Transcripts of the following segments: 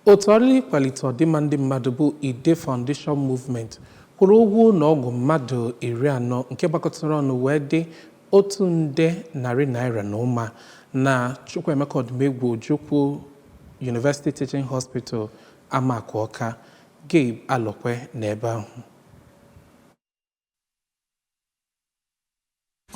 Otu ọrụ ịkwalite ọdịmma ndị mmadụ bụ Ide Foundation Movement kwụrụ ụgwọ ụlọ ọgwụ mmadụ 40 nke gbakọtara ọnụ wee dị ₦100 nde na ụma na Chukwuemeka Odumegwu Ojukwu University Teaching Hospital, Amaku Ọka. Gabe Alokwe nọ ebe ahụ.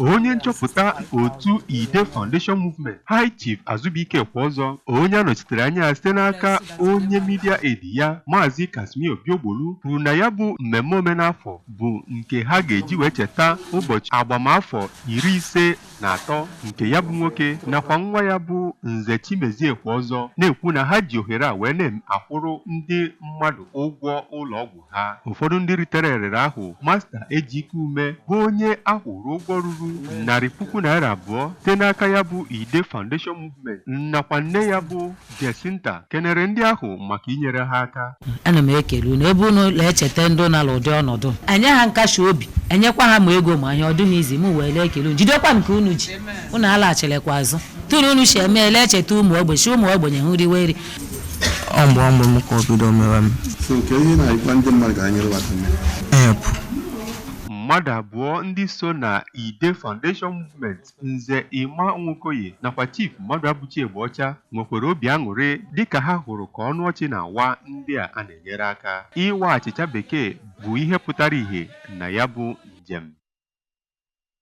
Onye nchọpụta otu Ide Foundation Movement, High Chief Azubike Ekweozor, onye a nọchitere anya ya site n'aka onye media aide ya, Maazị Casimir Obiogbolu, kwuru na ya bụ mmemme omenafọ bụ nke ha ga-eji wee cheta ụbọchị agbamafọ 53 nke ya bụ nwoke nakwa nwa ya bụ Nze Chimezie Ekweozor, na-ekwu na ha ji ohere a wee na-akwụrụ ndị mmadụ ụgwọ ụlọ ọgwụ ha. Ụfọdụ ndị ritere erere ahụ, Masta Ejike Ume bụ onye a kwụrụ ụgwọ ruru ₦2,000 site n'aka ya bụ Ide Foundation Movement nakwa nne ya bụ Jacinta kenere ndị ahụ maka inyere ha aka. Ana m ekele unu ebe unu na-echeta ndị nọ n'ụdị ọnọdụ enye ha nkasi obi, enyekwa ha ma ego ma ihe. Ọ dịghị izi m wee ekele unu. Jidekwa nke unu ji, unu alaghachilekwa azụ. Tụrụ unu si eme ele echeta ụmụ ogbenye, si ụmụ ogbenye hụ riwe nri. Ọ mgbe ọ mụrụ m ka o bido mewe m. So nke ihe na-agwa ndị mmadụ ka ha nyere aka mee. Help. Mmadụ abụọ ndị so na Ide Foundation Movement, Nze Emma Nwokoye nakwa Chief Mmadụabụchi Egbeọcha, nwekwara obi aṅụrị dịka ha hụrụ ka ọnụ ọchị na-awa ndị a a na-enyere aka. Ịwa achịcha bekee bụ ihe pụtara ìhè na ya bụ njem.